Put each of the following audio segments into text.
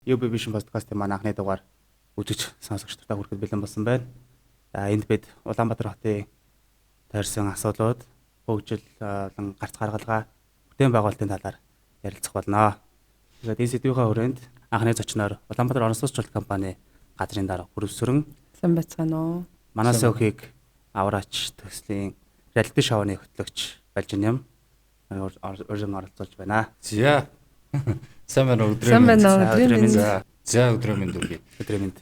UB Vision podcast-ын манай анхны дугаар үзэгч сонсогч нартай хүрэхэд бэлэн болсон байна. За энд бид Улаанбаатар хотын тойрсон асуудлууд, хөгжил, болон гарц гаргалгаа, бүтээн байгуулалтын талаар ярилцах болно. Тэгээд энэ сэдвийнхээ хүрээнд анхны зочноор Улаанбаатар орон сууцчлалт компани газрын дарга Хүрвсүрэн сайн байцгаана уу? Манай сөхийг авраач төслийн реалити шоуны хөтлөгч Балжин юм урьж оролцуулж байна. За. Сайн байна уу, өдрийн Сайн байна уу, өдрийн мэнд. За, өдрийн мэнд үргэе. Өдрийн мэнд.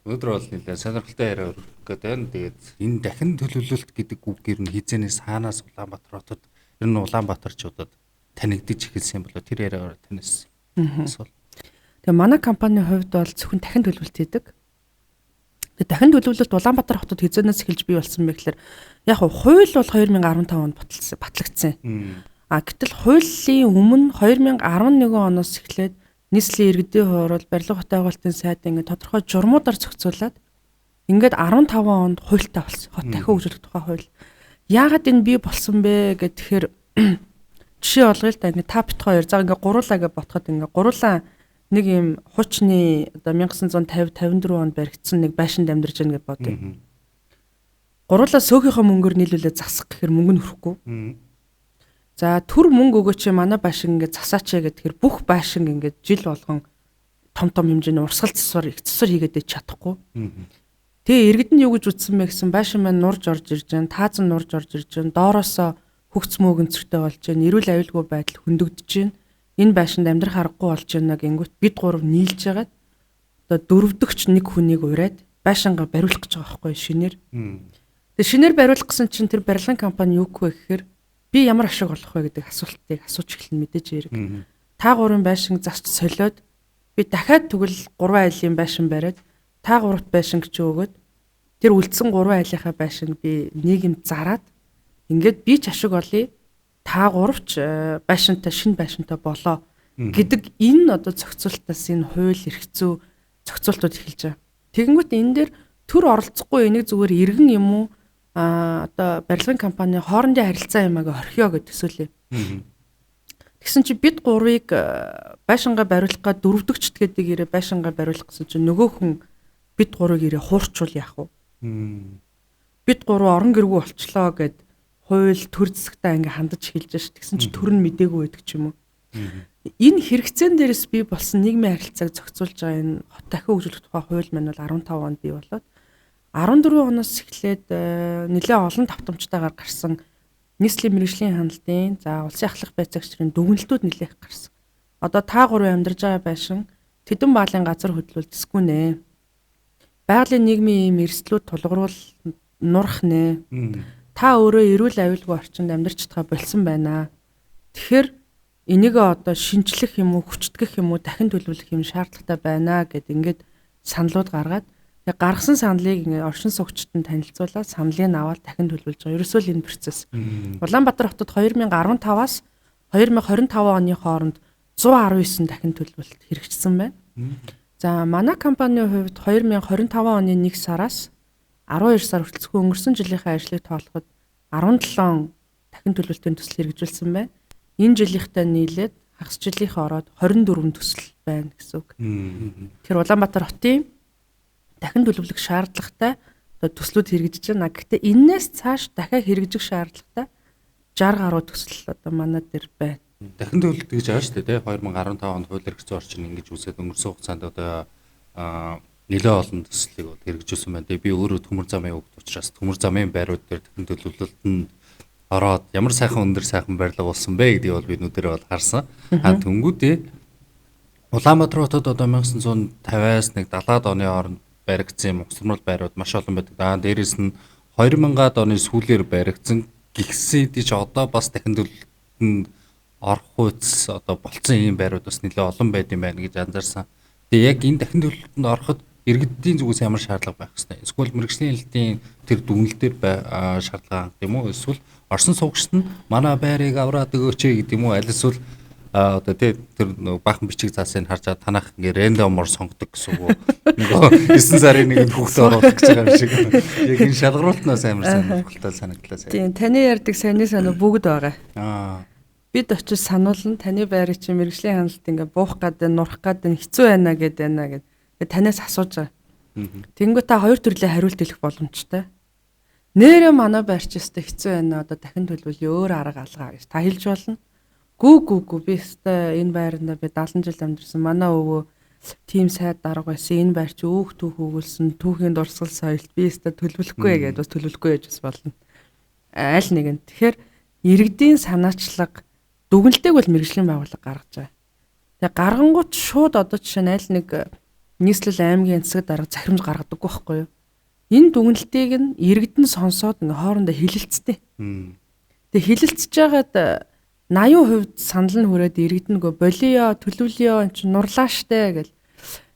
Өнөөдөр бол нэлээд сонирхолтой яриа өргөх гээд байна. Тэгээд энэ дахин төлөвлөлт гэдэг үг ер нь хизэнээс хаанаас Улаанбаатар хотод ер нь Улаанбаатарчуудад танигдаж эхэлсэн юм болоо, тэр яриагаар танаас асуул. Тэгээ манай компанийн хувьд бол зөвхөн дахин төлөвлөлт хийдэг. Тэгээ дахин төлөвлөлт Улаанбаатар хотод хизэнээс эхэлж бий болсон бэ гэхээр яг хууль бол 2015 онд батлагдсан. А гэтэл хуулийн өмнө 2011 оноос эхлээд нийслэлийн иргэдийн хувьд барилга хотын сайд ингээд тодорхой журмуудаар зохицуулаад ингээд 15 онд хуультай болсон. Хот дахин хөгжүүлэх тухай хууль. Яагаад энэ бий болсон бэ гэхээр жишээ олгоё л да, ингээд та бит хоёр за ингээд гуруулаа гэж ботход ингээд гуруулаа нэг юм хуучны одоо 1950 54 онд баригдсан нэг байшинд амьдарч байна гэж бодъё. Гуруулаа сөөхийнхөө мөнгөөр нийлүүлээд засах гэхээр мөнгө нь хүрэхгүй. За төр мөнгө өгөөч, манай байшин ингээд засаач гэхээр бүх байшин ингээд жил болгон том том хэмжээний урсгал засвар их засвар хийгээд ич чадахгүй. Тэгээ иргэд нь юу гэж үтсэн бэ гэсэн, байшин маань нурж орж ирж байна, таазан нурж орж ирж байна, доороосоо хөгц мөөгөнцөртэй болж байна, эрүүл аюулгүй байдал хөндөгдөж байна. Энэ байшинд амьдрах аргагүй болж байна гингүүт бид гурав нийлж хагаад одоо дөрөвдөгч нэг хүнийг ураад байшингаа бариулах гэж байгаа байхгүй шинээр. Тэгээ шинээр бариулах гэсэн чинь тэр барилгын компани юу гэх вэ гэхээр би ямар ашиг олох вэ гэдэг асуултыг асууж эхэлнэ мэдээж хэрэг. Та гурван байшин засч солиод би дахиад тэгвэл 3 айлын байшин бариад та гуравт байшин гэж өгөөд тэр үлдсэн 3 айлынхаа байшинг би нийгэмд зараад ингээд би ч ашиг олъё. Та гуравч байшинтай шинэ байшинтай болоо гэдэг энэ одоо зохицуултаас энэ хууль эрх зүй зохицуултууд эхэлж байгаа. Тэгэнгүүт энэ дээр төр оролцохгүй, энийг зүгээр иргэн юм уу одоо барилгын компани хоорондын харилцаа юм аа орхиё гэж төсөөлье. Тэгсэн чи бид гурвыг байшингаа бариулах га дөрөвдөгчт гэдэг ирээ байшингаа бариулах гэсэн чинь нөгөө хүн бид гурвыг ирээ хуурчвал яах вэ? Бид гурав орон гэргүй болчлоо гэд хууль төр зэсэгтэй ингээ хандаж эхэлж ш. Тэгсэн чи төр нь мдээгүй байдаг ч юм уу. Энэ хэрэгцээн дээрээс бий болсон нийгмийн харилцааг зохицуулж байгаа энэ хот дахин хөгжүүлэх тухай хууль маань бол 15 онд бий болоод 14 оноос эхлээд нэлээд олон давтамжтайгаар гарсан нийслэлийн мэргэжлийн хяналтын, за улсын ахлах байцаагчдын дүгнэлтүүд нэлээх гарсан. Одоо та гурван амьдарч байгаа байшин тэдэн баалын газар хөдлөлт эсгүй нэ. Байгалийн нийгмийн ийм эрсдлүүд тулгаруул нурах нэ. Та өөрөө эрүүл аюулгүй орчинд амьдарч чадхаа болсон байна. Тэгэхээр энийг одоо шинчлэх юм уу, хүчтгэх юм уу, дахин төлөвлөх юм шаардлагатай байна гэд ингээд саналууд гаргаад тэгээ гаргасан саналыг ингээд оршин суугчдад танилцуулаад саналыг аваад дахин төлөвлөж байгаа. Ерөөсөө л энэ процесс. Улаанбаатар хотод 2015-аас 2025 оны хооронд 119 дахин төлөвлөлт хэрэгжсэн байна. За манай компанийн хувьд 2025 оны 1 сараас 12 сар хүртэл өнгөрсөн жилийнхээ ажлыг тоолоход 17 дахин төлөвлөлтийн төсөл хэрэгжүүлсэн байна. Энэ жилийнхтэй нийлээд хагас жилийнхээ ороод 24 төсөл байна гэсэн үг. Тэгэхээр Улаанбаатар хотын дахин төлөвлөх шаардлагатай одоо төслүүд хэрэгжиж байна. Гэхдээ энээс цааш дахиад хэрэгжих шаардлагатай 60 гаруй төсөл одоо манай дээр байна. Дахин төлөвлөлт гэж байгаа шүү дээ, 2015 онд хууль эрх зүйн орчин ингэж үүсээд өнгөрсөн хугацаанд одоо нэлээд олон төслийг бол хэрэгжүүлсэн байна. Тэгээ би өөрөө төмөр замын хүүхэд учраас төмөр замын байрууд дээр дахин төлөвлөлтөнд ороод ямар сайхан өндөр сайхан барилга болсон бэ гэдгийг бол би нүдэрээ бол харсан. А тэнгүүдээ Улаанбаатар хотод одоо 1950-аас нэг 70-аад оны хооронд баригдсан юм угсармал байрууд маш олон байдаг. Аа дээрэс нь 2000-аад оны сүүлээр баригдсан гихсэн тийч одоо бас дахин төлөвлөлтөнд орох хүйц одоо болцсон ийм байрууд бас нэлээд олон байд юм байна гэж анзаарсан. Тэгээ яг энэ дахин төлөвлөлтөнд ороход иргэдийн зүгээс ямар шаардлага байх хэвтэй? Эсвэл мэргэжлийн хэлтийн тэр дүгнэлтээр шаардлага хангах юм уу? Эсвэл орсон суугчд нь манай байрыг авраад өгөөч гэдэг юм уу? Аль эсвэл одоо тий тэр баахан бичиг заасыг харж байгаа танах ингээ рандомор сонгодог гэсэн үг үү? Нөгөө 9 сарын нэгэнд хүүхдээ оруулах гэж байгаа юм шиг. Яг энэ шалгаруултнаас амар сонирхолтой санагдлаа сая. Тийм, таны ярьдаг саяны санаа бүгд байгаа. Бид очиж сануулна, таны байрыг чинь мэргэжлийн хяналт ингээ буух гад, нурах гад, хэцүү байна гэд байна гэд. Тэгээ танаас асууж байгаа. Тэнгүү та хоёр төрлийн хариулт хэлэх боломжтой. Нэрээ манай байр чи өстой хэцүү байна, одоо дахин төлөвлөе, өөр арга алгаа гэж та хэлж болно. Гүү гүү гүү би өстой энэ байранда би 70 жил амьдарсан. Манай өвөө тийм сайд дарга байсан. Энэ байр чи өөх түүх өгүүлсэн. Түүхийн дурсгал соёлт би өстой төлөвлөхгүй гэдээ бас төлөвлөхгүй гэж бас болно. Аль нэг нь. Тэгэхээр иргэдийн санаачлага дүгнэлтийг бол мэргэжлийн байгууллага гаргаж байгаа. Тэгээ гаргангууд шууд одоо жишээ нь аль нэг нийслэл аймгийн засаг дарга захирамж гаргадаггүй байхгүй юу? Энэ дүгнэлтийг нь иргэдэн сонсоод ингээ хоорондоо хилэлцдэг. Тэгээ хилэлцэж байгаад 80% санал нь хүрээд иргэдэн нөгөө болио, төлөвлөё, эн чинь нурлаа штэ гэл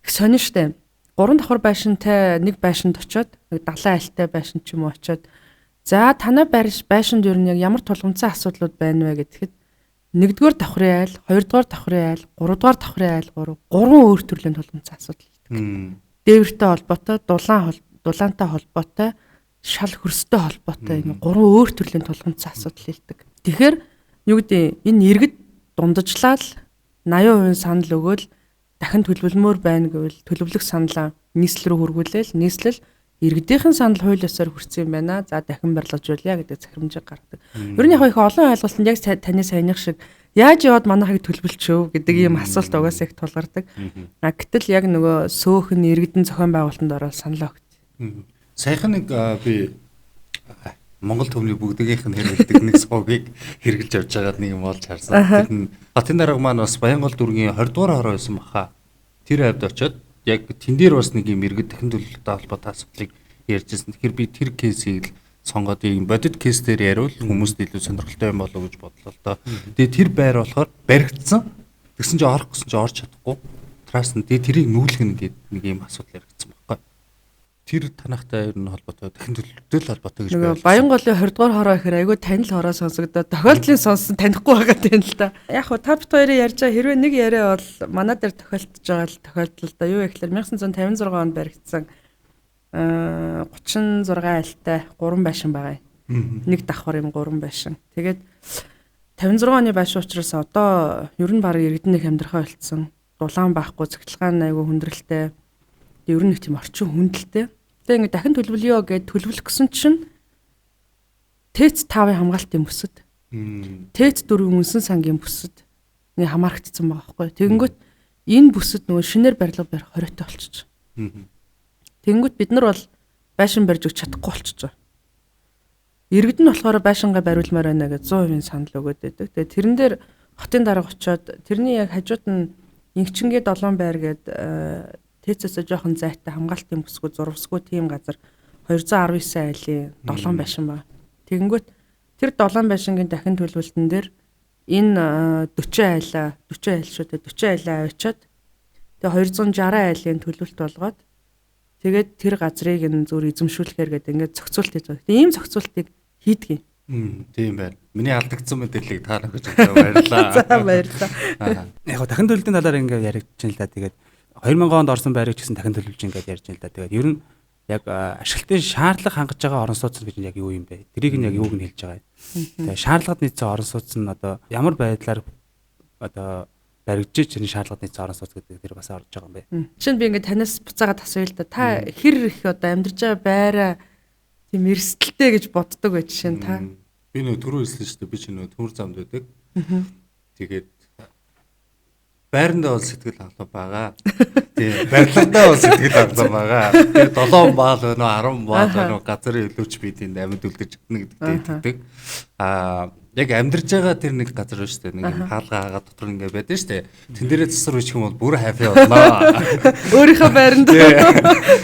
их сонин штэ. 3 давхар байшинтай нэг байшинд очиод, нэг далайн айлтай байшин ч юм уу очиод, за танай байшинд ер нь яг ямар тулгамдсан асуудлууд байна вэ гэхэд 1-р давхрын айл, 2-р давхрын айл, 3-р давхрын айл гурван өөр төрлийн тулгамдсан асуудал хэлдэг. Дээвэртэй холбоотой, дулаантай холбоотой, шал хөрстэй холбоотой энэ гурван өөр төрлийн тулгамдсан асуудал хэлдэг. Тэгэхээр юу гэдэг энэ иргэд дундажлал 80% санал өгөөл дахин төлөвлөмөр байна гэвэл төлөвлөх саналаа нийслэл рүү хүргүүлээл нийслэл иргэдийнхэн санал хууль ёсоор хүрсэн юм байна. За дахин барилгажуулъя гэдэг захирамжийг гаргадаг. Ер нь яг их олон ойлголтод яг таны саяных шиг яаж яваад манайхыг төлөвлөчөө гэдэг ийм асуулт угаасаа их тулгардаг. А гэтэл яг нөгөө сөөхн иргэдэн зохион байгуулалтанд ороод санал өгт. Саяхан нэг би Монгол төмний бүгдгийнх нь хэрэглэдэг нэг сувгийг хэрэгжилж явж байгаад нэг юм олж харсан. Тэр нь хотын дарга маань бас Баянгол дүүргийн 20 дугаар хороо байсан баха. Тэр хавьд очиод яг тэн дээр бас нэг юм иргэд дахин төлөвлөлттэй холбоотой асуудлыг ярьжсэн. Тэгэхээр би тэр кейсийг л сонгоод ийм бодит кейс дээр яриул хүмүүст илүү сонирхолтой юм болов уу гэж бодлоо л доо. Тэгээ тэр байр болохоор баригдсан. Тэгсэн чинь орох гэсэн чинь орж чадахгүй. Траас нь тэгээ тэрийг нүүлгэн гэдэг нэг ийм асуудал яригдсан байхгүй. Тэр танахтай ер нь холбоотой, дахин төлөвлөлттэй холбоотой гэж байна. Баянголын 20 дугаар хороо гэхээр айгүй танил хороо сонсогдоод тохиолдлын сонсон танихгүй байгаа тань л та. Яг хөө та бит хоёрын ярьж байгаа хэрвээ нэг яриа бол манай дээр тохиолдож байгаа л тохиолдол да. Юу гэхээр 1956 онд баригдсан 36 айлтай 3 байшин байгаа юм. Нэг давхар юм 3 байшин. Тэгээд 56 оны байшин учраас одоо ер нь бараг иргэдэн нэг амьдрахаа болцсон. Дулаан байхгүй, цэгцлэгаан айгүй хүндрэлтэй. Ер нь нэг тийм орчин хүндэлтэй. Тэгээ ингээд дахин төлөвлөё гэд төлөвлөх гэсэн чинь ТЭЦ 5-ын хамгаалтын бүсэд, ТЭЦ 4-ийн үнсэн сангийн бүсэд ингээ хамаарагдсан байгаа байхгүй. Тэгэнгүүт энэ бүсэд нөгөө шинээр барилга барих хориотой болчих. Тэгэнгүүт бид нар бол байшин барьж өгч чадахгүй болчих. Иргэд нь болохоор байшингаа бариулмаар байна гэж 100% санал өгөөд байдаг. Тэгээ тэрэн дээр хотын дарга очиод тэрний яг хажууд нь Инчингээ 7 байр гээд ТЭЦ-ээс жоохон зайтай хамгаалтын бүсгүй зурвсгүй тийм газар 219 айлын 7 байшин байна. Тэгэнгүүт тэр 7 байшингийн дахин төлөвлөлтөн дээр энэ 40 айлаа 40 айл шүү дээ 40 айлаа авчиад тэгээ 260 айлын төлөвлөлт болгоод тэгээд тэр газрыг энэ зүр эзэмшүүлэхээр гэдэг ингээд зохицуулт хийж байгаа. Тэгээ ийм зохицуултыг хийдэг юм. Тийм байна. Миний алдагдсан мэдээллийг та нар өгч баярлалаа. За баярлалаа. Яг дахин төлөвлөлтийн талаар ингээд яригдчихээн л да. Тэгээд 2000 онд орсон байрыг ч гэсэн дахин төлөвлөж ингээд ярьж байна л да. Тэгээд ер нь яг ашиглалтын шаардлага хангаж байгаа орон сууц гэж яг юу юм бэ? Тэрийг нь яг юуг нь хэлж байгаа юм. Тэгээд шаардлагад нийцсэн орон сууц нь одоо ямар байдлаар одоо баригдж энэ шаардлагад нийцсэн орон сууц гэдэг тэр бас орж байгаа юм бэ? Жишээ нь би ингээд танаас буцаагаад асууя л да. Та хэр их одоо амьдарч байгаа байраа тийм эрсдэлтэй гэж боддог вэ жишээ нь та? Би нөө түрүү хэлсэн шүү дээ. Би ч нөө төмөр замд байдаг. Тэгээд байрандаа бол сэтгэл хангалуун байгаа. Тийм, барилгандаа бол сэтгэл хангалуун байгаа. Тэр 7 баал байна уу, 10 баал байна уу, газрын өлөөч бид энд амьд үлдэж чадна гэдэгт итгэдэг. Аа, яг амьдарч байгаа тэр нэг газар байна шүү дээ. Нэг юм хаалга хагаа дотор ингээд байдаг шүү дээ. Тэн дээрээ цэсэр бичих юм бол бүр happy болно. Өөрийнхөө байранд.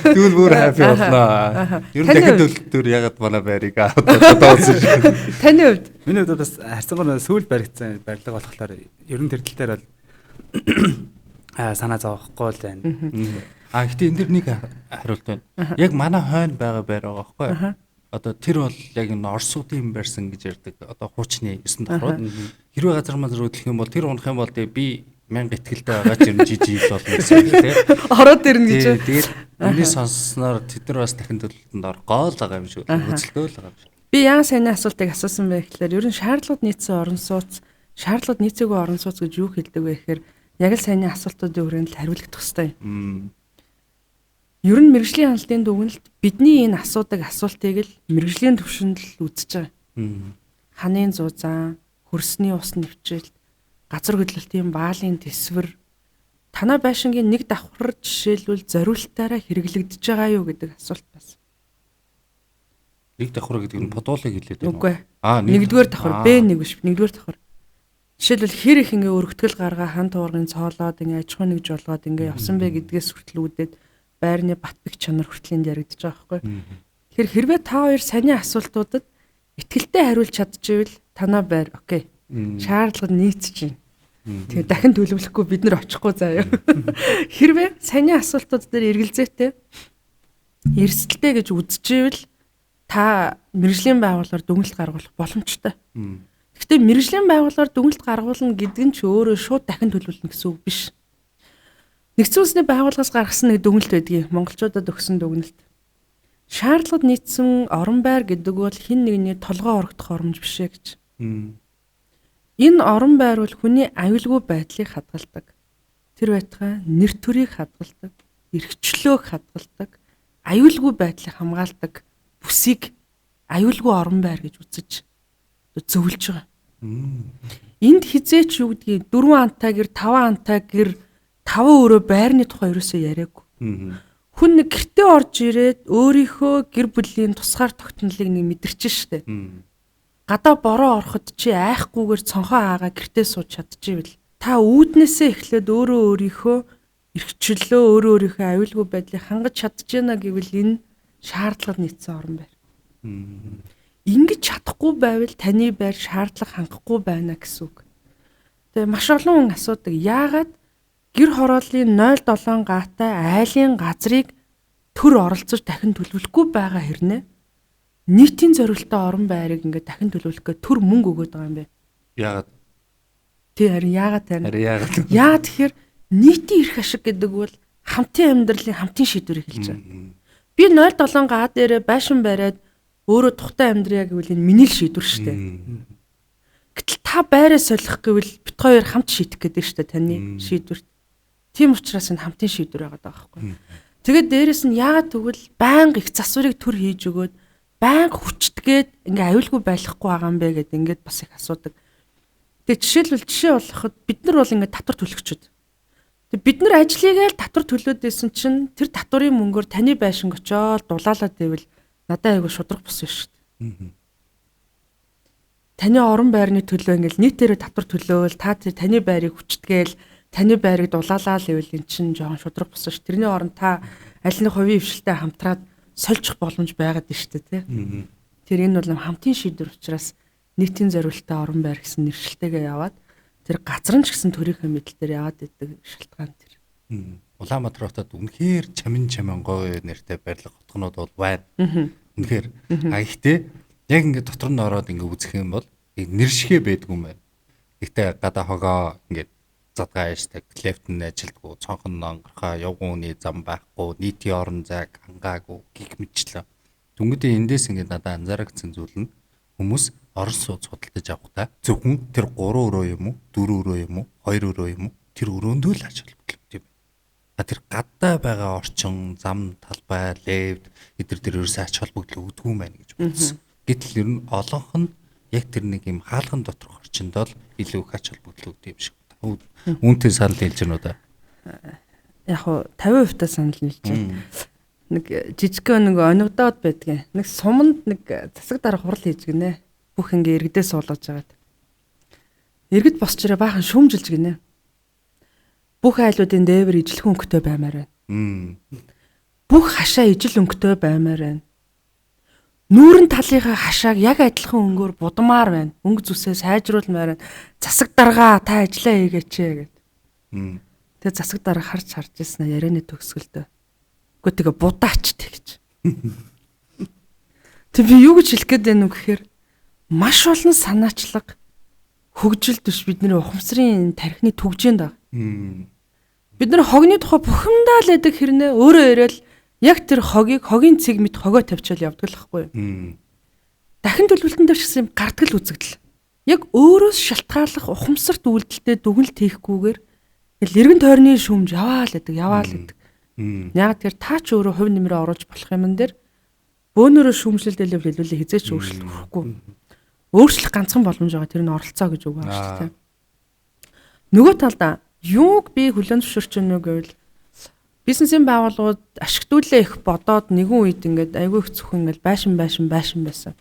Тэгвэл бүр happy болно. Ер нь дахин төлөлтөөр ягаад манай байрыг аваад доосон шүү. Таны хувьд? Миний хувьд бас харьцангуй сүүл баригдсан барилга болохоор ер нь тэр тал дээр бол санаа зовохгүй л байна. А гэтээ энэ дэр нэг хариулт байна. Яг манай хойно байгаа байр байгаа байхгүй юу? Одоо тэр бол яг энэ Оросуудын барьсан гэж ярьдаг. Одоо хуучны 9 давхрууд. Хэрвээ газар мазар хөдлөх юм бол тэр унах юм бол тэгээ би мянга итгэлтэй байгаа ч юм жижиг болно гэсэн үг тийм. Ороод ирнэ гэж. Тэгээд миний сонссноор тэд нар бас дахин төлөлтөнд орох гол байгаа юм шиг, хөөцөлтөө л байгаа юм шиг. Би яа сайн асуултыг асуусан бэ гэхлээр ер нь шаардлагад нийцсэн орон сууц Шаардлагад нийцээгүй орон сууц гэж юу хэлдэг вэ гэхээр яг л саяны асуултуудын хүрээнд л хариулагдах хэрэгтэй юм. Ер нь мэргэжлийн хяналтын дүгнэлт бидний энэ асуудаг асуултыг л мэргэжлийн түвшинд л үзэж байгаа. Ханын зузаан, хөрсний ус нэвчэлт, газар хөдлөлтийн баалын тэсвэр танай байшингийн нэг давхар жишээлбэл зориултаараа хэрэглэгдэж байгаа юу гэдэг асуулт бас. Нэг давхар гэдэг нь подволыг хэлээд байна уу? Үгүй. Нэгдүгээр давхар Б1 биш, нэгдүгээр давхар. Жишээлбэл хэр их ингээ өргөтгөл гаргаа хан туургын цоолоод ингээ аж ахуйн нэгж болгоод ингээ явсан бэ гэдгээс хүртэл үүдээд байрны бат бэх чанар хүртэл энд яригдж байгаа байхгүй. Тэгэхээр хэрвээ та хоёр саяны асуултуудад итгэлтэй хариулж чадчихвэл танаа байр окей. Шаардлага нийцэж байна. Тэгээ дахин төлөвлөхгүй бид нар очихгүй заяа. Хэрвээ саяны асуултууд дээр эргэлзээтэй эрсдэлтэй гэж үзчихвэл та мэргэжлийн байгууллагаар дүгнэлт гаргуулах боломжтой. Гэхдээ мэргэжлийн байгууллагаар дүгнэлт гаргуулна гэдэг нь ч өөрөө шууд дахин төлөвлөнө гэсэн үг биш. Нэгдсэн үндэсний байгууллагаас гаргасан нэг дүгнэлт байдгийг монголчуудад өгсөн дүгнэлт. Шаардлагад нийцсэн орон байр гэдэг бол хэн нэгний толгой орогдох оромж биш ээ гэж. Энэ орон байр бол хүний аюулгүй байдлыг хадгалдаг. Тэр байтугай нэр төрийг хадгалдаг, эрхчлөөг хадгалдаг, аюулгүй байдлыг хамгаалдаг бүсийг аюулгүй орон байр гэж үзэж зөвлөж байгаа. Энд хизээч юу гэдгийг 4 антай гэр, 5 антай гэр, 5 өрөө байрны тухай ерөөсөө яриаггүй. Хүн нэг гэртээ орж ирээд өөрийнхөө гэр бүлийн тусгаар тогтнолыг нэг мэдэрч штэ. Гадаа бороо ороход чи айхгүйгээр цонхоо аагаа гэртээ сууж чадчихвэл та үүднээсээ эхлээд өөрөө өөрийнхөө эрхчлөө, өөрөө өөрийнхөө аюулгүй байдлыг хангаж чадчихна гэвэл энэ шаардлагад нийцсэн орон байр. Ингэж чадахгүй байвал таны байр шаардлага хангахгүй байна гэсэн үг. Тэгээ маш олон хүн асуудаг. Яагаад гэр хорооллын 0.7 гаатай айлын газрыг төр оролцож дахин төлөвлөхгүй байгаа хэрнээ нийтийн зориултаа орон байрыг ингээд дахин төлөвлөх гээд төр мөнгө өгөөд байгаа юм бэ? Яагаад? Тий, харин яагаад тань? Харин яагаад? Яа тэгэхээр нийтийн эрх ашиг гэдэг бол хамтын амьдралын хамтын шийдвэрийг хэлж байгаа. Би 0.7 гаа дээрээ байшин бариад өөрөө тухтай амьдрья гэвэл энэ миний л шийдвэр шүү дээ. Гэтэл та байраа солих гэвэл бит хоёр хамт шийдэх гэдэг шүү дээ таны шийдвэрт. Тийм учраас энэ хамтын шийдвэр байгаа байхгүй. Тэгээд дээрэс нь яагаад тэгвэл байнга их засварыг төр хийж өгөөд байнга хүчтгээд ингээ аюулгүй байхгүй байгаа юм бэ гэд ингээд бас их асуудаг. Тэгээд жишээлбэл жишээ болоход бид нар бол ингээ татвар төлөгчд. Тэг бид нар ажлыг л татвар төлөөд байсан чинь тэр татварын мөнгөөр таны байшинг очоод дулаалаад байвал надад айгүй шудраг бус биш шүү дээ. Таны орон байрны төлөө ингээл нийтээрээ татвар төлөөл та тэр таны байрыг хүчтгээл таны байрыг дулаалаа л гэвэл эн чинь жоохон шудраг бус ш. Тэрний оронд та аль нэг хувийн хвшилтэй хамтраад сольчих боломж байгаад нь шүү дээ, тий. Тэр энэ бол хамтын шийдвэр учраас нийтийн зориултаа орон байр гэсэн нэршилтэйгээ яваад тэр газар нь ч гэсэн төрийнхөө мэдэл дээр яваад идэг шалтгаан тэр. Улаанбаатар хотод үнэхээр чамин чамин гоё нэртэй барилга хотгонууд бол байна. Үнэхээр. А ихтэй яг ингээд дотор нь ороод ингээд үзэх юм бол нэр шигэ байдгүй юм байна. Гэхдээ гадаа хогоо ингээд задгаа ааштай лефт нь ажилтгүй, цонхон онгорхоо, явган үний зам байхгүй, нийтийн орон зайг хангаагүй гих мэтчлээ. Дүнгүүдээ эндээс ингээд надад анзаарагдсан зүйл нь хүмүүс орон сууц худалдаж авахдаа зөвхөн тэр 3 өрөө юм уу, 4 өрөө юм уу, 2 өрөө юм уу тэр өрөөндөө л ач холбогдол юм. А тэр гадаа байгаа орчин, зам, талбай, лефт эдгээр тэр ерөөсөө ач холбогдол өгдөггүй юм байна гэж бодсон. Гэтэл ер нь олонх нь яг тэр нэг юм хаалган доторх орчиндоо л илүү их ач холбогдол өгдөг юм шиг. Үүнтэй санал нийлж байна уу да? Яг хуу 50% та санал нийлж байна. Нэг жижигхэн нэг онигдоод байдгийн. Нэг суманд нэг засаг дарга хурал хийж гинэ. Бүх ингээ иргэдээ суулгаж агаад. Иргэд босч ирээ баахан шүүмжилж гинэ. Бүх айлуудын дээвэр ижлэхэн өнгөтэй баймаар байна. Бүх хашаа ижил өнгөтэй баймаар байна. Нүүрэн талынхаа хашааг яг адилхан өнгөөр будмаар байна. Өнгө зүсээ сайжруулмаар байна. Засаг даргаа та ажиллаа хийгээч гэд. Тэгээ засаг дарга харж харж ирсэн ярианы төгсгөлдөө. Үгүй тэгээ будаач тэг гэж. Тэг би юу гэж хэлэх гээд байна вэ гэхээр маш олон санаачлага хөгжилд биш бидний ухамсарын тархины түгжээнд байгаа. Бид нар хогны тухай бухимдаа л байдаг хэрнээ өөрөө ирээл яг тэр хогийг хогийн цэг мэт хогоо тавьчаал явдаг л байхгүй юу. Дахин төлөвлөлтөн дээр ч гэсэн юм гардгал үзэгдэл. Яг өөрөөс шалтгааллах ухамсарт үйлдэлтэй дүгнэлт хийхгүйгээр ингээл эргэн тойрны шүүмж яваал гэдэг, яваал гэдэг. Яг тэр та ч өөрөө хувь нэмрээ оруулж болох юмн дээр бөөнөрөө шүүмжлэлд илүү хэлүүлээ хизээч өөрчлөлт өгөхгүй. Өөрчлөх ганцхан боломж байгаа, тэр нь оролцоо гэж үг байна шүү дээ. Нөгөө талдаа юуг би хүлээн зөвшөөрч байна вэ гэвэл бизнесийн байгууллагууд ашигтүүлээ их бодоод нэгэн үед ингээд айгүй их зөвхөн ингээд байшин байшин байшин байсан.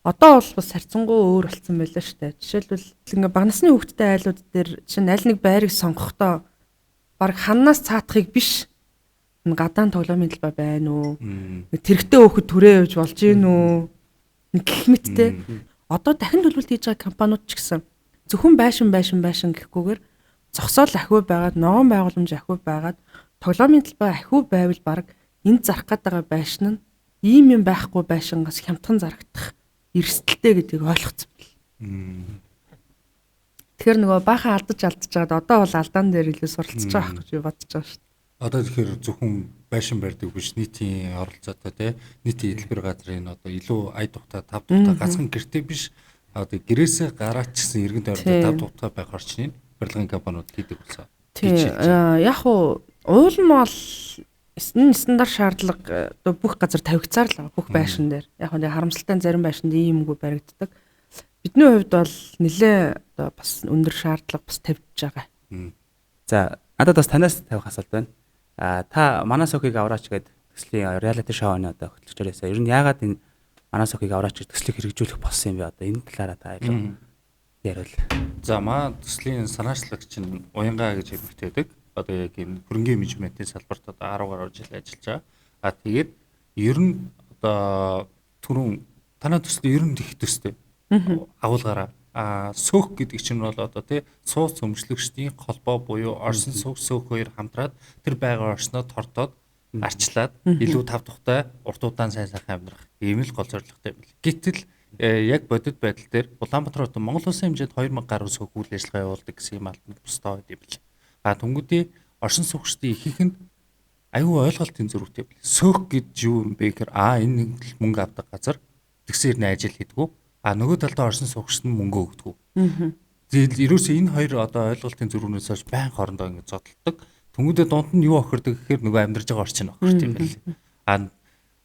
Одоо бол бас харьцангуй өөр болсон байлаа шүү дээ. Жишээлбэл ингээд багнасны хүүхдтэй айлууд дээр жишээ нь аль нэг байрыг сонгохдоо баг ханнаас цаатахыг биш гадаан тоглоомын талбай байна уу? Тэрэгтэй хөөхөд түрээ явж болж гин үү? Гэх мэттэй. Одоо дахин төлбөлт хийж байгаа компаниуд ч гэсэн зөвхөн байшин байшин байшин гэхгүйгээр зогсоол ахиу байгаад, ногоон байгууламж ахиу байгаад, тоглоомын талбай ахиу байвал баг энд зарах гээд байгаа байшин нь ийм юм байхгүй байшингаас хямдхан зарагдах эрсдэлтэй гэдгийг ойлгоцсон бэл. Тэгэхээр нөгөө баахан алдаж жагаад одоо бол алдаан дээр илүү суралцж байгаа гэж би бодож байгаа шүү дээ. Одоо тэгэхээр зөвхөн байшин барьдаг биш, нийтийн оролцоотой те, нийтийн элбэр газрын одоо илүү ая тухтай, тав тухтай ганцхан гэрте биш, одоо гэрээсээ гараад ч гэсэн эргэн тойронд тав тухтай байх орчныг барилгын компаниуд хийдэг болсон. Тий. Яг уу уул нь бол стандарт шаардлага одоо бүх газар тавигдсаар л бүх байшин дээр. Яг нь харамсалтай зарим байшинд ийм юмгүй баригддаг. Бидний хувьд бол нэлээ одоо бас өндөр шаардлага бас тавьж байгаа. За надад бас танаас тавих асуулт байна. Та Манай Сөхийг авраач гэдэг төслийн реалити шоуны одоо хөтлөгчөр байсан. Ер нь яагаад энэ Манай Сөхийг авраач гэдэг төслийг хэрэгжүүлэх болсон юм бэ? Одоо энэ талаараа та илүү яриул. За маа төслийн санаачлагч нь Уянгаа гэж хэлбэгтэй байдаг. Одоо яг энэ хөрөнгөний менежментийн салбарт одоо 10 гаруй жил ажиллаж байгаа. А тэгээд ер нь одоо түрүүн танай төсөл ер нь их төстэй. Агуулгаараа сөөх гэдэг чинь бол одоо тий сууц өмчлөгчдийн холбоо буюу орсон суух сөөх хоёр хамтраад тэр байгаа орсноо тордоод арчлаад илүү тав тухтай урт удаан сайн сайхан амьдрах ийм л гол зорилготой юм бэл. Гэтэл яг бодит байдал дээр Улаанбаатар хотод Монгол улсын хэмжээнд 2000 гаруй сөөх үйл ажиллагаа явуулдаг гэсэн юм албанд бусдаа байд юм бэл. А түнгүүдийн оршин суугчдын ихэнх нь аюу ойлголтын зөрүүтэй бэл. Сөөх гэж юу юм бэ гэхээр энэ нэг л мөнгө авдаг газар тэгсээр нэ ажил хийдгүү. А нөгөө талдаа оршин суугчд нь мөнгө өгдөг. Тэгэл ерөөсөө энэ хоёр одоо ойлголтын зөрүүнээс хойш байн хоорондоо ингэ зодтолдог. Тэнгүүдээ дунд нь юу охирдог гэхээр нөгөө амьдарч байгаа орчин охирч юм байл. А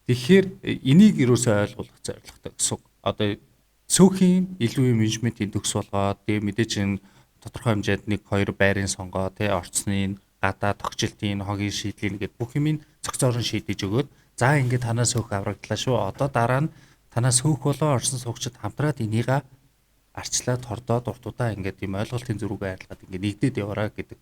тэгэхээр энийг ерөөсөө ойлгуулах зорилготой гэсэн. Одоо сөхийн илүү менежментийн төгс болгоод тэгээ мэдээж энэ тодорхой хэмжээнд 1 2 байрын сонгоо тэ орцны гадаа тогтчлтын хогийн шийдлийг гээд бүх юмыг цогцоорон шийдэж өгөөд за ингэ танаас сөөх аврагдлаа шүү. Одоо дараа нь танаас хөөх болон орсон суугчид хамтраад энийга арчлаад тордоод уртудаа ингээд ийм ойлголтын зөрүүгээ арилгаад ингээд нэгдээд яваараа гэдэг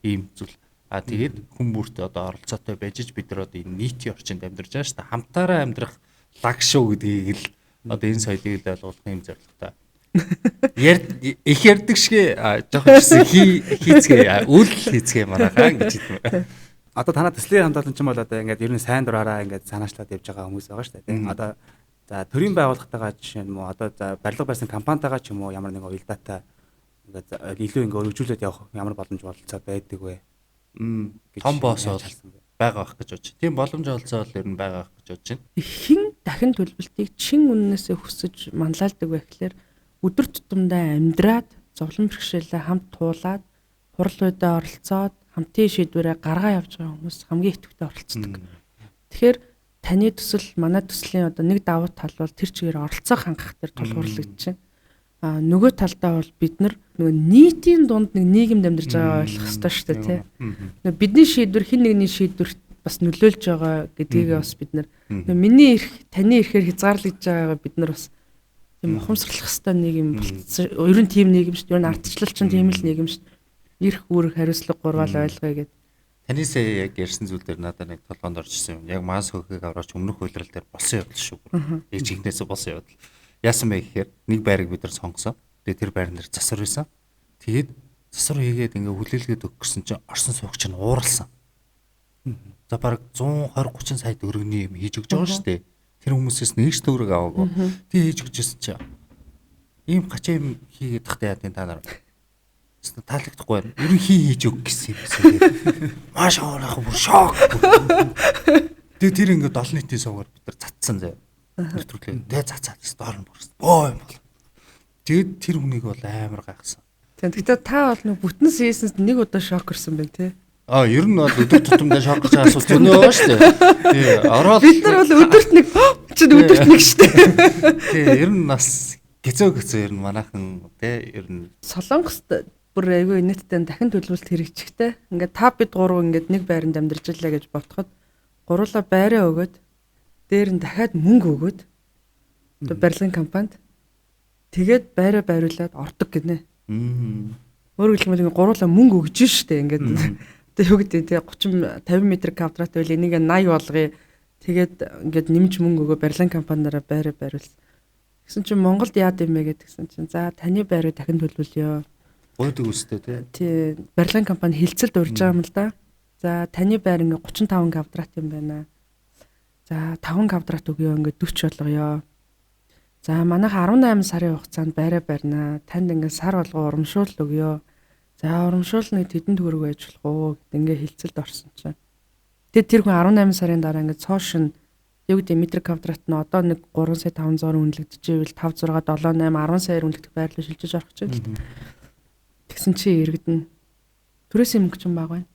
ийм зүйл. А тэгээд хүн бүрт одоо оролцоотой байж бид нар одоо энэ нийтийн орчинд амьдарч байгаа шүү дээ. Хамтаараа амьдрах лаг шүү гэдгийг л одоо энэ соёлыг л ойлгуулах юм зорилготой. Их ярьдаг шиг жоохон гэсэн хийцгээ үйл хийцгээ манайхаа гэж хэлмээр. Одоо танаа төслийн хамгаалан ч юм бол одоо ингээд ер нь сайн дураараа ингээд санаачлаад явж байгаа хүмүүс байгаа шүү дээ. Тийм. Одоо за төрийн байгууллагатайгаа жишээ нь мó одоо за барилга барьсан компанитайгаа ч юм уу ямар нэгэн уялдаатай ингээд илүү ингээд өргөжүүлээд явах ямар боломж бололцоо байдаг вэ? Том босс бол байгаа байх гэж бодож. Тийм боломж олцоо бол ер нь байгаа байх гэж бодож байна. Хэн дахин төлбөлтийг чин үннээсээ хүсэж манлайлдаг вэ гэхээр өдөр тутамдаа амьдраад зовлон бэрхшээлээ хамт туулаад хурал үедээ оролцоод хамтын шийдвэрээ гаргаа явж байгаа хүмүүс хамгийн идэвхтэй оролцдог. Тэгэхээр таны төсөл манай төслийн одоо нэг давуу тал бол тэр чигээр оролцоо хангах дээр тулгуурлагдаж байна. А нөгөө талдаа бол бид нар нөгөө нийтийн дунд нэг нийгэмд амьдарч байгаа ойлгох ёстой шүү дээ, тий. Нөгөө бидний шийдвэр хэн нэгний шийдвэрт бас нөлөөлж байгаа гэдгийг бас бид нар миний эрх таны эрхээр хязгаарлагдж байгаагаа бид нар бас тийм ухамсарлах ёстой нийгэм болцсон. Ер нь тийм нийгэм шүү дээ. Ер нь ардчлал чинь тийм л нийгэм шүү дээ. Эрх үүрэг хариуцлага гурвал ойлгоё гэдэг. Таны сая яг ярьсан зүйл дээр надад нэг толгоонд орж ирсэн юм. Яг маас хөөхийг авраач өмнөх хуулиар дээр болсон явдал шүү. Яг жинхнээсээ болсон явдал. Яасан бэ гэхээр нэг байрыг бид нар сонгосон. Тэгээ тэр байран дээр засвар байсан. Тэгээд засвар хийгээд ингээ хүлээлгээд өгөх гэсэн чинь орсон суугч нь ууралсан. За бараг 120 30 сая төгрөгийн юм хийж өгч байгаа шүү дээ. Тэр хүмүүсээс нэг ч төгрөг аваагүй. Тэг хийж өгч ирсэн чинь ийм гачаа юм хийгээд тахтай яа тийм та нар таалагдахгүй байна. Ер нь хийж өг гэсэн юм байсан. Маш оонох бүр шок. Тэгээ тэр ингээд олон нийтийн сувгаар бид нар цацсан заяа. Нэвтрүүлээ. Тэгээ цацаад доор нь бүр боо юм бол. Тэгээд тэр хүнийг бол амар гайхсан. Тэгтээ та бол нэг бүтэн season-д нэг удаа шок өрсөн байна тий. А ер нь бол өдөр тутамдаа шок гэж асуулт зөнөө байгаа шүү дээ. Тий, ороод бид нар бол өдөрт нэг чинь өдөрт нэг шүү дээ. Тий, ер нь бас гэцөө ер нь манайхан тий ер нь Солонгост бүр айгүй нийтдээ дахин төлөвлөлт хэрэгжихтэй. Ингээд та бид гурав ингээд нэг байранд амьдарч илаа гэж бодоход гурлаа байраа өгөөд дээр нь дахиад мөнгө өгөөд одоо барилгын компанид тэгээд байраа байруулад ордог гинэ. Өөрөөр хэлбэл ингээд гурлаа мөнгө өгж штэ ингээд одоо юу гэдэг те 30 50 м квадрат байл энийг 80 болгоё. Тэгээд ингээд нэмж мөнгө өгөө барилгын компаниараа байраа байруулсан. Тэгсэн чинь Монголд яад юм бэ гэдгсэн чинь за таны байрыг дахин төлөвлөё. Гойдог үстэй тий. Тий, барилгын компани хилцэлд урьж байгаа юм л да. За таны байр ингээд 35 квадрат юм байна. За 5 квадрат өгөө ингээд 40 болгоё. За манайх 18 сарын хугацаанд байраа барьнаа. Танд ингээд сар болгон урамшуул өгөө. За урамшуул нэг тэдэн төгрөг байж болох уу гэд ингээ хилцэлд орсон чинь. Тэгээд тэр хүн 18 сарын дараа ингээд цоошин юу гэдэг метр квадрат нь одоо нэг 3 сая 500 үнэлэгдэжээвэл 5 6 7 8 10 саяар үнэлэгдэх байр руу шилжиж орох гэж байна л да. Тэгсэн чи иргэдэн түрээсийн мөнгө чинь бага байна.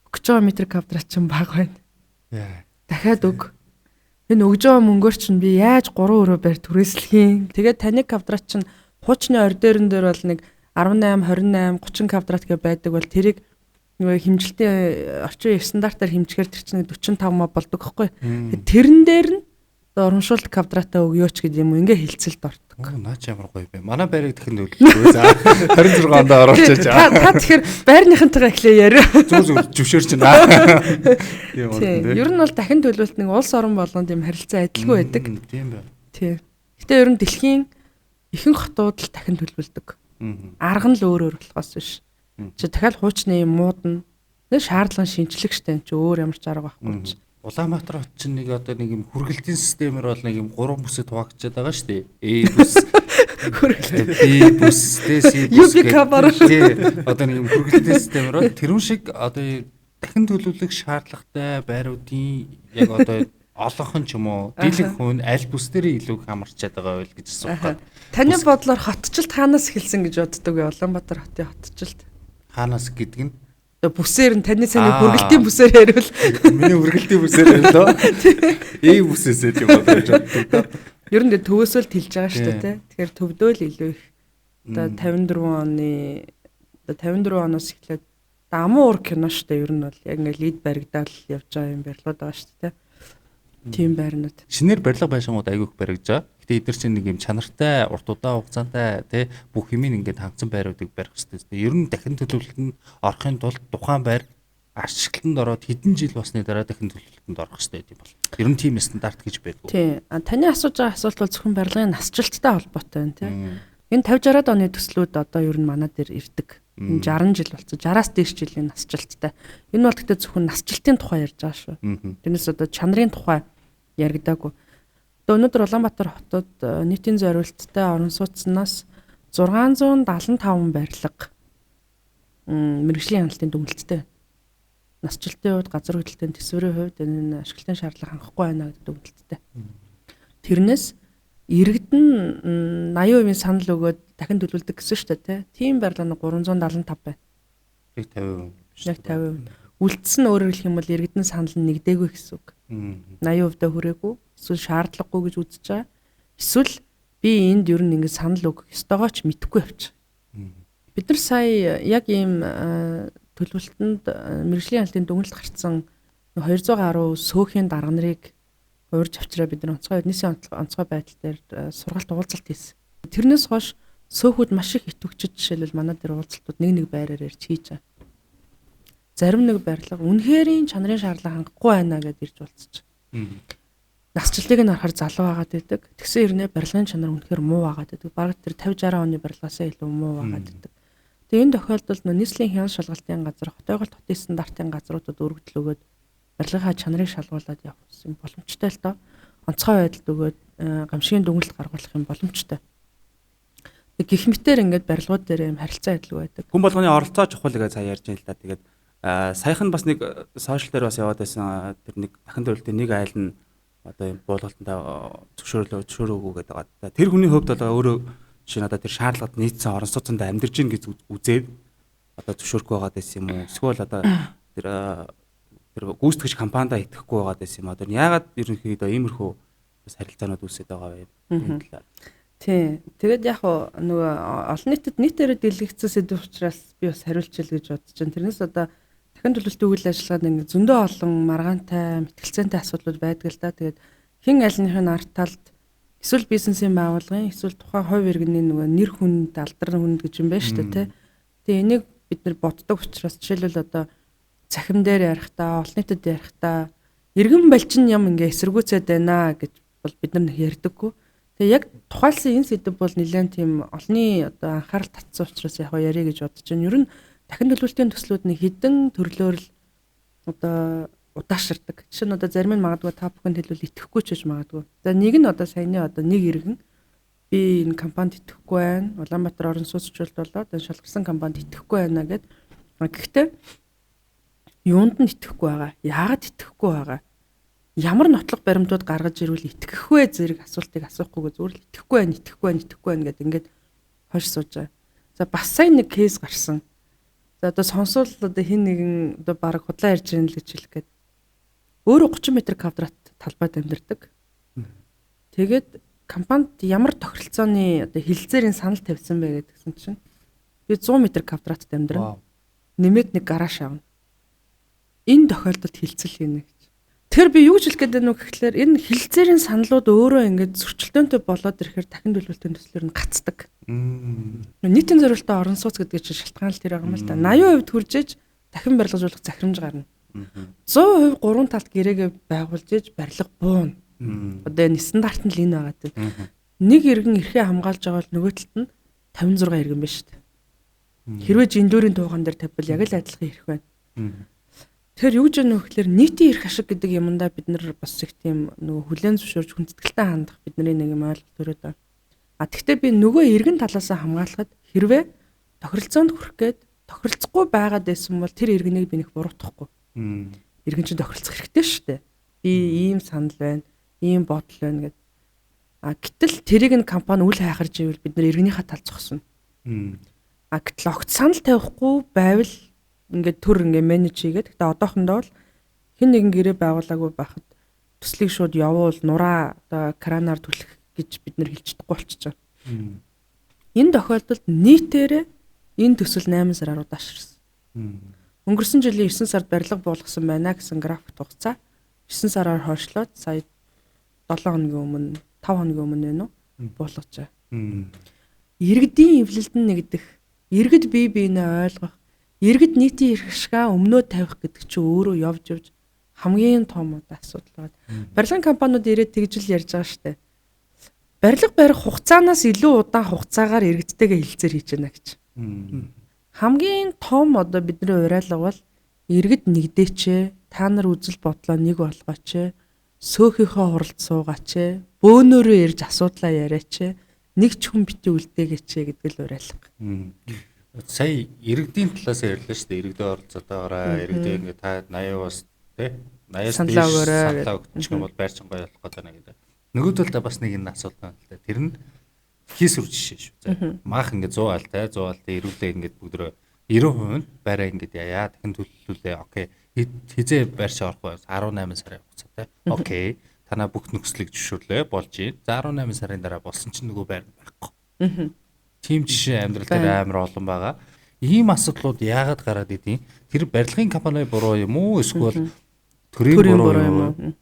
Өгч байгаа метр квадрат чинь бага байна. Дахиад өг. Энэ өгж байгаа мөнгөөр чинь би яаж 3 өрөө байр түрээслэх юм. Тэгээд таны квадрат чинь хуучны орь дээрэн дээр бол нэг 18, 28, 30 квадрат гэ байдаг бол тэрийг нөгөө хэмжилтийн орчин үеийн стандартаар хэмжихээр тэр чинь 45 ма болдог байхгүй. Тэрэн дээр нь урамшуулт квадратаа өгөөч гэдэг юм уу ингээ хилцэлд ордог. Наа чи ямар гоё бэ. Манай байрыг дахин төлөвлөхгүй. За 26 онд оруулчих. Та тэгэхээр байрныхантайгаа эхлэе яриа. Зүг зөвшөөрч байна. Тийм үү. Ер нь бол дахин төлөвлөлт нэг улс орон болгонд юм харилцаа адилгүй байдаг. Тийм байна. Тий. Гэтэ ер нь дэлхийн ихэнх хотууд л дахин төлөвлөдөг. Арга нь л өөр өөр болохоос биш. Чи дахиад хуучны юм муудна. Нэг шаардлага шинжлэх штэ энэ чи өөр ямар ч арга байхгүй чи. Улаанбаатар хот чинь нэг одоо нэг юм хүргэлтийн системээр бол нэг юм гурван бүсэд хуваагдчихад байгаа шүү дээ. A бүс, хүргэлт, B бүс, C бүс. UB кабар. Тий. Одоо нэг юм хүргэлтийн системээр бол тэрүүн шиг одоо дахин төлөвлөх шаардлагатай байруудын яг одоо олонхон ч юм уу дийлэнх хүн аль бүс дээрээ илүү их хамарчаад байгаа байл гэж асуух гээд. Таны бодлоор хотчлт хаанаас эхэлсэн гэж боддог вэ? Улаанбаатар хотын хотчлт. Хаанаас гэдэг нь бүсээр нь таны сайн хүргэлтийн бүсээр яриул. Миний хүргэлтийн бүсээр ярьлаа. Э бүсээсээ тийм бодож боддог. Ер нь төвөөсөө л тэлж байгаа шүү дээ, тий. Тэгэхээр төвдөө л илүү их. Одоо 54 оны одоо 54 оноос эхлээд аман уур кино шүү дээ. Ер нь бол яг ингээ лид баригдаал явж байгаа юм барилгууд байгаа шүү дээ, тий. Тийм байрнууд. Шинээр барилга байшингууд айгүй их баригдаж байгаа. Гэтэ эдгээр чинь нэг юм чанартай, урт удаан хугацаантай тий бүх юмыг ингээд хангацсан байруудыг барих хэрэгтэй. Ер нь дахин төлөвлөлтөнд орохын тулд тухайн байр ашиглалтанд ороод хэдэн жил болсны дараа дахин төлөвлөлтөнд орох хэрэгтэй юм бол. Ер нь тийм стандарт гэж байдгүй. Тий. Таны асууж байгаа асуулт бол зөвхөн барилгын насжилттай холбоотой байна тий. Энэ 50 60-аад оны төслүүд одоо ер нь манай дээр ирдэг. Энэ 60 жил болсон. 60-аас дээш жилийн насжилттай. Энэ бол гэхдээ зөвхөн насжилтын тухай ярьж байгаа шүү. Тэрнээс одоо чанарын тухай яригдаагүй. Одоо өнөөдөр Улаанбаатар хотод нийтийн зориулттай орон сууцнаас 675 барилга мэргэжлийн хяналтын дүгнэлттэй. Насжилтын хувьд, газар хөдлөлтийн төсвөрийн хувьд энэ ашиглалтын шаардлага хангахгүй байна гэдэг дүгнэлттэй. Тэрнээс иргэд нь 80% санал өгөөд дахин төлөвлөдөг гэсэн шүү дээ, тий. Тийм барилга нь 375 байна. Яг 50%. Яг 50%. Үлдсэн нь өөрөөр хэлэх юм бол иргэдэн санал нь нэгдээгүй гэсэн үг. 80% хүрээгүй, эсвэл шаардлагагүй гэж үзэж байгаа. Эсвэл би энд ер нь ингэ санал өгөх ёстойгоо ч мэдэхгүй явчих. Бид нар сая яг ийм төлөвлөлтөнд мэргэжлийн хяналтын дүгнэлт гарцсан 200 гаруй сөөхийн дарга нарыг урьж авчираа бид нар онцгой нийсийн онцгой байдал дээр сургалт уулзалт хийсэн. Тэрнээс хойш сөөхүүд маш их итгэвчид жишээлбэл манай дээр уулзалтууд нэг нэг байраар ярьж хийж байгаа. Зарим нэг барилга үнэхэрийн чанарын шаардлага хангахгүй байна гэдээ ирж уулзчих. Насжилтыг нь харахаар залуу байгаад байдаг. Тэгсэн хэрнээ барилгын чанар үнэхээр муу байгаад байдаг. Бараг тэр 50 60 оны барилгаасаа илүү муу байгаад байдаг. Тэгээ энэ тохиолдолд нийслэлийн хяналт шалгалтын газар, хотойголт хотын стандартын газруудад өргөдөл өгөөд барилгынхаа чанарыг шалгуулад явах юм боломжтой л доо. Онцгой байдалд өгөөд гамшигын дүгнэлт гаргуулах юм боломжтой. Гэх мэтээр ингээд барилгууд дээр юм харилцаа адилгүй байдаг. Хүн болгоны оролцоо чухал гэж сая ярьж байна л да. Тэгээд саяхан бас нэг сошиал дээр бас яваад байсан тэр нэг дахин төлөлтийн нэг айл нь одоо юм буулгалтанд зөвшөөрлөө зөвшөөрөөгүй гэдэг байгаа. Тэр хүний хувьд бол өөрөө Жишээ нь одоо тэр шаардлагад нийцсэн орон сууцнд амьдарч гин гэж үзээд одоо зөвшөөрөхгүй байгаад байсан юм уу? Эсвэл одоо тэр тэр гүйцэтгэгч компанида итгэхгүй байгаад байсан юм. Одоо яагаад ерөнхийдөө иймэрхүү бас харилцаанууд үүсээд байгаа вэ? Энэ талаар. Тийм. Тэгээд яг нөгөө олон нийтэд нийтээрээ дэлгэцсэн сэдв учраас би бас хариулчихъя гэж бодож байна. Тэрнээс одоо дахин төлөвлөлтийн үйл ажиллагаанд ингэ зөндөө олон маргаантай, мэтгэлцээнтэй асуудлууд байдаг л да. Тэгээд хэн альных нь арт талд эсвэл бизнесийн байгууллагын эсвэл тухайн хувь иргэний нөгөө нэр хүнд, алдар хүнд гэж юм байна шүү дээ, тэ. Тэгээ энийг бид нар боддог учраас жишээлбэл одоо цахим дээр ярихдаа, олон нийтэд ярихдаа иргэн балчин юм ингээ эсэргүүцээд байна гэж бол бид нар ярьдаггүй. Тэгээ яг тухайлсан энэ сэдв бол нэлээд тийм олонний одоо анхаарал татсан учраас яг ярих гэж бодож байна. Ер нь дахин төлөвлөлтийн төслүүд нэг хідэн төрлөөр л одоо удаашрдаг. Жишээ нь одоо зарим нь магадгүй та бүхэнд хэлбэл итгэхгүй ч гэж магадгүй. За нэг нь одоо саяны одоо нэг иргэн би энэ компанид итгэхгүй байна. Улаанбаатар орон сууцчлалт болоод энэ шалгарсан компанид итгэхгүй байна гэд. Гэхдээ юунд нь итгэхгүй байгаа? Яагаад итгэхгүй байгаа? Ямар нотлох баримтууд гаргаж ирвэл итгэх вэ зэрэг асуултыг асуухгүйгээ зүгээр л итгэхгүй байна, итгэхгүй байна, итгэхгүй байна гэд ингээд хойш сууж байгаа. За бас сая нэг кейс гарсан. За одоо сонсвол одоо хин нэгэн одоо баг худлаа ярьж ирнэ л гэж хэлэх гээд. Өөрөө 30 м квадрат талбайд амьдардаг. Тэгээд компанид ямар тохиролцооны одоо хилцээрийн санал тавьсан бэ гэдгсэн чинь би 100 м квадратт амьдрна. Нэмээд нэг гараж авна. Энэ тохиолдолд хилцэл хийнэ гэж. Тэгэхээр би юу гэж хэлэх гээд байна вэ гэхлээр энэ хилцээрийн саналууд өөрөө ингээд зөрчилдөөнтэй болоод ирэхээр дахин төлөвлөлтийн төслөөр нь гацдаг. Нийтийн зориултын орон сууц гэдэг чинь шалтгаан л тэр байгаа юм л та. 80% хүржээж дахин барилгажуулах захирамж гарна. 100% гурван талд гэрээгээ байгуулж иж барилга бууна. Одоо энэ стандарт нь л энэ байгаа тийм. Нэг иргэн эрхээ хамгаалж байгаа бол нөгөө талд нь 56 иргэн байна шүү дээ. Хэрвээ жиндүүрийн тууган дээр тавьбал яг л адилхан эрх байна. Тэгэхээр юу гэж вэ гэхээр нийтийн эрх ашиг гэдэг юмдаа бид нар бас их тийм нөгөө хүлээн зөвшөөрж хүндэтгэлтэй хандах бидний нэг юм ойлголт төрөөд байна. А тэгвэл би нөгөө иргэн талаасаа хамгаалахад хэрвээ тохиролцоонд хүрэх гээд тохиролцохгүй байгаад байсан бол тэр иргэнийг би нэг буруутгахгүй. Иргэн чинь тохиролцох хэрэгтэй шүү дээ. Би ийм санал байна, ийм бодол байна гэд. А гэтэл тэрийг нь компани үл хайхарж ивэл бид нар иргэнийхээ тал зогсно. А гэтэл огт санал тавихгүй байвал ингээд төр ингээ менеж хийгээд. Гэтэ одоохондоо бол хэн нэгэн гэрээ байгуулаагүй байхад төслийг шууд явуул нураа одоо кранаар түлхэх гэж бид нэр хэлж чадахгүй болчихж байгаа. Энэ тохиолдолд нийтээрээ энэ төсөл 8 сараар удаашрсан. Өнгөрсөн жилийн 9 сард барилга буулгасан байна гэсэн график хугацаа 9 сараар хойшлоод сая 7 хоногийн өмнө 5 хоногийн өмнө нэ үү буулгаж байгаа. Иргэдийн эвлэлд нь нэгдэх, иргэд бие биенээ ойлгох, иргэд нийтийн эрх ашгаа өмнөө тавих гэдэг чинь өөрөө явж явж хамгийн том одоо асуудал байна. Барилгын компаниуд ирээд тэгж л ярьж байгаа штэ. Барилга барих хугацаанаас илүү удаан хугацаагаар иргэдтэйгээ хилцээр хийж байна гэж. Хамгийн том одоо бидний уриалга бол иргэд нэгдээч, та нар үзэл бодлоо нэг болгооч, сөөхийнхөө хуралд суугаач, бөөнөрөө ирж асуудлаа яриач, нэг ч хүн бити үлдээгээч гэдэг л уриалга. Сая иргэдийн талаас ярьлаа шүү дээ. Иргэдээ оролцоотойгоорой. Иргэдээ ингээ та 80-аас тий 80-аас саналаа өгөөрэй саналаа өгчих юм бол байрчин гоё болох гэдэг нэг гэдэг. Нөгөө талдаа бас нэг энэ асуулт байна л да. Тэр нь хийсвэр жишээ шүү. За маах ингээ 100 алтай 100 алтай ирүүлээ ингээд бүгдрөө 90% нь байраа ингээд яа дахин төлөвлөлээ. Окей. Хизээ байршаа орох вэ? 18 сарын хугацаатай. Окей. Танаа бүх нөхцөлийг зөвшөөрлөө болж байна. За 18 сарын дараа болсон чинь нөгөө байр байхгүй. Тийм жишээ амьдрал дээр амар олон байгаа. Ийм асуудлууд яагаад гараад идэв? Тэр барилгын компани буруу юм уу? Эсвэл төрийн буруу юм уу?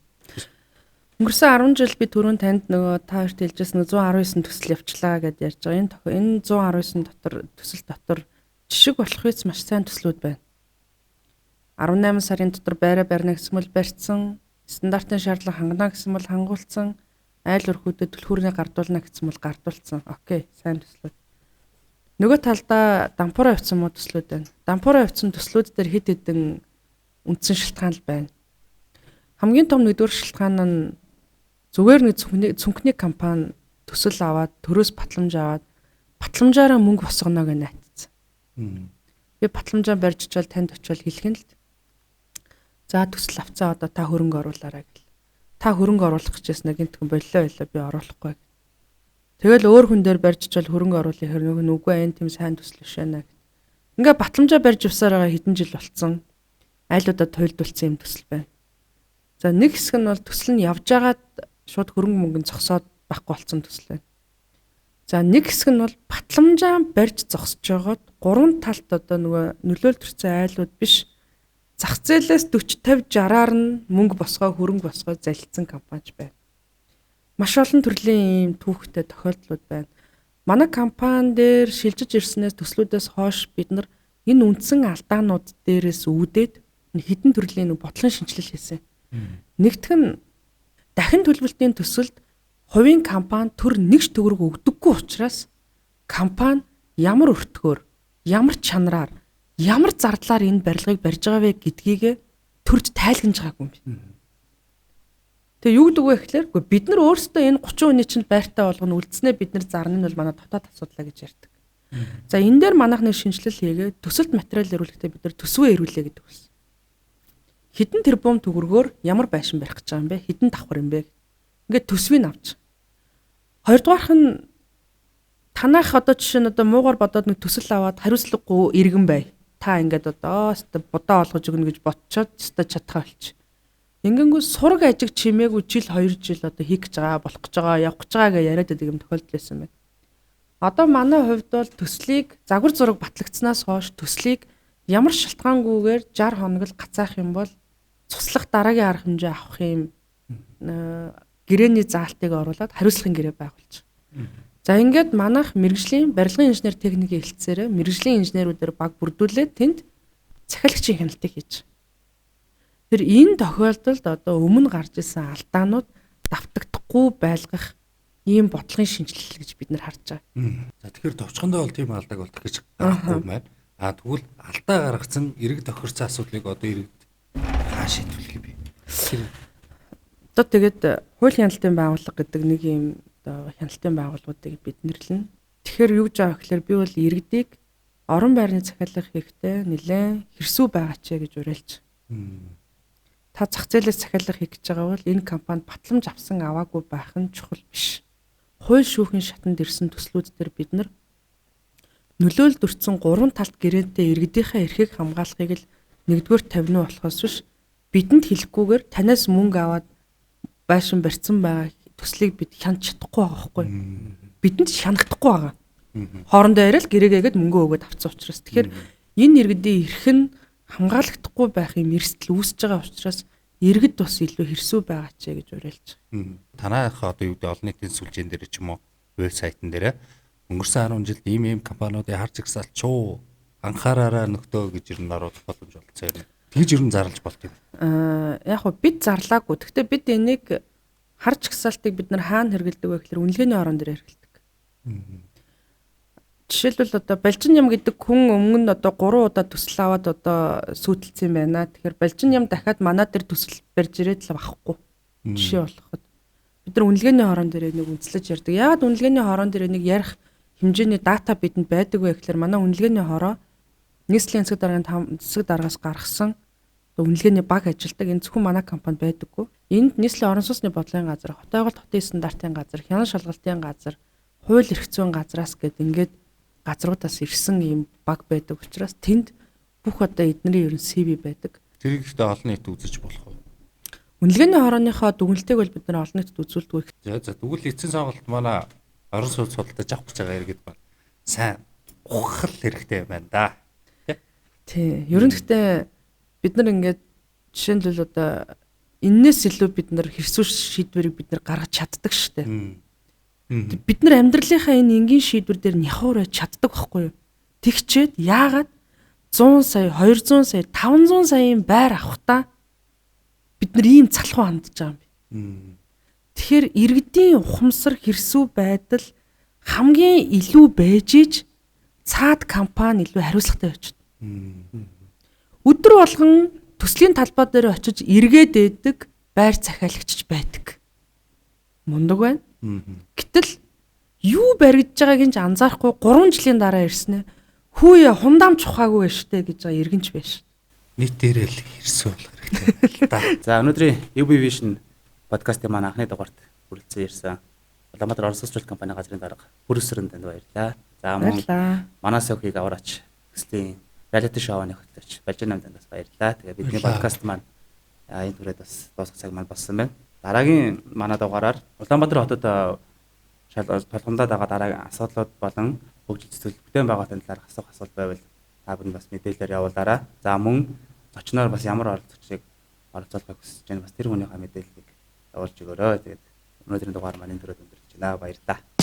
Өнгөрсөн 10 жил би түрүүн танд нөгөө та хоёрт хэлжсэн 119 төсөл явчлаа гэд ярьж байгаа. Энэ 119 дотор төсөл дотор жишг болох үс маш сайн төслүүд байна. 18 сарын дотор байраа барьна гэсэн бол барьцсан, стандартын шаардлага хангана гэсэн бол хангуулсан, айл өрхүүдэд түлхүүрний гардуулна гэсэн бол гардуулсан. Окей, сайн төслүүд. Нөгөө талдаа дампуураа явцсан муу төслүүд байна. Дампуураа явцсан төслүүд дээр хэд хэдэн үндсэн шалтгаан л байна. Хамгийн том нэгдүгээр шалтгаан нь зүгээр нэг цүнхний компани төсөл аваад төрөөс батламж аваад батламжаараа мөнгө босгоно гэж найдсан. Би батламжаа барьж очивол танд очивол хэлэх нь л. За төсөл авцаа одоо та хөрөнгө оруулаарай гэл. Та хөрөнгө оруулах гэжсэн гинт хүн боллоо байлаа би оруулахгүй. Тэгэл өөр хүн дээр барьж чал хөрөнгө оруулах хэрэг нөгөө нь үгүй энэ тийм сайн төсөл биш байна гэд. Ингээ батламжаа барьж явсаар байгаа хэдэн жил болцсон. Айлуудад туйлдулсан юм төсөл байна. За нэг хэсэг нь бол төсөл нь явж байгаад шууд хөрөнгө мөнгө нь зогсоод байхгүй болсон төсөл байна. За нэг хэсэг нь бол батламжаа барьж зогсож байгаад гурван талд одоо нөгөө нөлөөлөлт төрсэн айлууд биш зах зээлээс 40 50 60-аар нь мөнгө босгоо хөрөнгө босгоо залилсан компанич байна. Маш олон төрлийн ийм түүхтэй тохиолдлууд байна. Манай компани дээр шилжиж ирснээс төслүүдээс хойш бид нар энэ үндсэн алдаанууд дээрээс үүдээд хэдэн төрлийн бодлогын шинжилэл хийсэн. Нэгдүг нь дахин төлбөлтийн төсөлд хувийн компани төр нэг ч төгрөг өгдөггүй учраас компани ямар өртгөөр, ямар чанараар, ямар зардлаар энэ барилгыг барьж байгаа вэ гэдгийг төрж тайлгнаж байгаагүй юм байна. Тэгээ юу гэдэг вэ гэхээр үгүй бид нар өөрсдөө энэ 30 хүний чинь байртай болгоно үлдснээ бид нар зарна нь бол манай дотоод асуудлаа гэж ярьдаг. За энэ дээр манайх нэг шинжилэл хийгээ төсөлд материал ирүүлэхдээ бид нар төсвөө ирүүлээ гэдэг болсон. Хэдэн тэрбум төгрөгөөр ямар байшин барих гэж байгаа юм бэ? Хэдэн давхар юм бэ? Ингээд төсвийг авч. Хоёрдугаарх нь танах одоо жишээ нь одоо муугар бодоод нэг төсөл аваад хариуцлагагүй иргэн бай. Та ингээд одоо өстө будаа олгож өгнө гэж ботчоод өстө чадхаа болчих. Ингэнгүү сураг ажиг чимээгүй жил 2 жил одоо хийх гэж байгаа, болох гэж байгаа, явах гэж байгаа гэж яриад байдаг юм тохиолдол байсан байна. Одоо манай хувьд бол төслийг загвар зураг батлагдсанаас хойш төслийг ямар шалтгаангүйгээр 60 хоног л гацаах юм бол цуслах дараагийн арга хэмжээ авах юм гэрээний заалтыг оруулаад хариуцлагын гэрээ байгуулж. За ингээд манайх мэрэгжлийн барилгын инженер техникийн хэлтсээрээ мэрэгжлийн инженерүүдээр баг бүрдүүлээд тэнд захиалагчийн хяналтыг хийж. Тэр энэ тохиолдолд одоо өмнө гарч исэн алдаанууд давтагдахгүй байлгах ийм бодлогын шинжилэл гэж бид нар харж байгаа. За тэгэхээр товчхондоо бол тийм алдааг бол дахиж гаргахгүй байна. А тэгвэл алдаа гаргацсан эрэг тохирсон асуудлыг одоо иргэд хаан шийдвэрлэх юм бэ? Одоо тэгээд хууль хяналтын байгууллага гэдэг нэг юм одоо хяналтын байгууллагуудыг бид нэрлэнэ. Тэгэхээр юу гэж байгаа гэхээр би бол иргэдийг орон байрны захиалга хийхдээ нэлээд хэрсүү байгаач гэж уриалж. Та зах зээлээс захиалга хийх гэж байгаа бол энэ компанид батламж авсан аваагүй байх нь чухал биш. Хууль шүүхийн шатанд ирсэн төслүүд дээр бид нар нөлөөлөлд өртсөн гурван талт гэрээнтэй иргэдийнхээ эрхийг хамгаалахыг л нэгдүгээр тавина болохоос биш бидэнд хэлэхгүйгээр танаас мөнгө аваад байшин барьсан байгаа төслийг бид хянаж чадахгүй байгаа байхгүй. Бидэнд шанахдахгүй байгаа. Хоорондоо яриад гэрээгээгээд мөнгө өгөөд авсан учраас. Тэгэхээр энэ иргэдийн эрх нь хамгаалагдахгүй байх юм эрсдэл үүсэж байгаа учраас иргэд бас илүү хэрсүү байгаа ч гэж уриалж байгаа. Танайх одоо юу гэдэг олон нийтийн сүлжээн дээр ч юм уу вебсайтн дээр өнгөрсөн 10 жилд ийм ийм компаниудын хар жагсаалч анхаараараа нөхдөө гэж ер нь оруулах боломж олцсон юм. Тэгж ер нь зарлж болт юм. Яг хөө бид зарлаагүй. Гэхдээ бид энийг хар жагсаалтыг бид нар хаана хэрэгэлдэг вэ гэхээр үнэлгээний орон дээр хэрэгэлдэг. Жишээлбэл одоо Балжин ям гэдэг хүн өмнө нь одоо 3 удаа төсөл аваад одоо сүйтэлсэн байна. Тэгэхээр Балжин ям дахиад манай дээр төсөл барьж ирээд л авахгүй. Жишээ болоход бид нар үнэлгээний хорон дээр нэг үндэслэж ярьдаг. Яагаад үнэлгээний хорон дээр нэг ярих хэмжээний дата бидэнд байдаг вэ гэхээр манай үнэлгээний хороо нийслэлийн засаг даргын засаг даргаас гаргасан үнэлгээний баг ажилладаг. Энэ зөвхөн манай компанид байдаггүй. Энд нийслэлийн орон сууцны бодлогын газар, хот байгуулалт хотын стандартын газар, хянан шалгалтын газар, хууль эрх зүйн газраас гээд ингээд газруудаас ирсэн ийм баг байдаг учраас тэнд бүх одоо эднэрийн ерөн CV байдаг. Тэрийг ихтэй олон нийт үзэж болох уу? Үнэлгээний хорооныхоо дүгнэлтийг бол бид нар олон нийтэд үзүүлдэг. За тэгвэл эцсийн сонголт манай орон сууц судалдаж авах гэж байгаа иргэд маань сайн ухах хэрэгтэй байна да. Тий. Ер нь гэхдээ бид нар ингээд жишээ нь л одоо энээс илүү бид нар хэрсүү шийдвэрийг бид нар гаргаж чаддаг штэ. Бид нар амьдралынхаа энэ энгийн шийдвэр дээр нягуур байж чаддаг байхгүй юу? Тэгчээд яагаад 100 сая, 200 сая, 500 саяын байр авахдаа бид нар ийм залхуу хандж байгаа юм бэ? Тэгэхээр иргэдийн ухамсар хэрсүү байдал хамгийн илүү байж иж цаад компани илүү хариуцлагатай байж чадна. Өдөр болгон төслийн талбай дээр очиж эргээд ээдэг байр захиалагч байдаг. Мундаг байна. Гэтэл юу баригдаж байгааг нь ч анзаарахгүй 3 жилийн дараа ирсэн ээ. Хүүе хундаамч ухаагүй штэ гэж байгаа иргэнч байж. Нийт дээрээ л хэрсүү болох хэрэгтэй л да. За өнөөдрийн UB Vision подкастын маань анхны дугаарт хүрэлцэн ирсэн. Улаанбаатар оролцуулах компани газрын дарга Бүрсрэн танд баярлалаа. За мөн манай сөхийг авраач төслийн реалити шоуны хөтлөгч Балжин танд бас баярлалаа. Тэгээ бидний подкаст маань энэ түрээд бас дуусах цаг маань болсон байна. Дараагийн манай дугаараар Улаанбаатар хотод тулгамдаад байгаа дараагийн асуудлууд болон хөгжил төсөл бүтээн байгуулалтын талаарх асуух асуулт байвал та бүхэн бас мэдээлэлээр явуулаарай. За мөн зочноор бас ямар оролцогчдыг оролцуулахыг хүсэж байна бас тэр хүнийхээ мэдээллийг явуулж өгөөрэй. Тэгээд өнөөдрийн дугаар маань энэ түрээд өндөрлөж байна. Баярлалаа.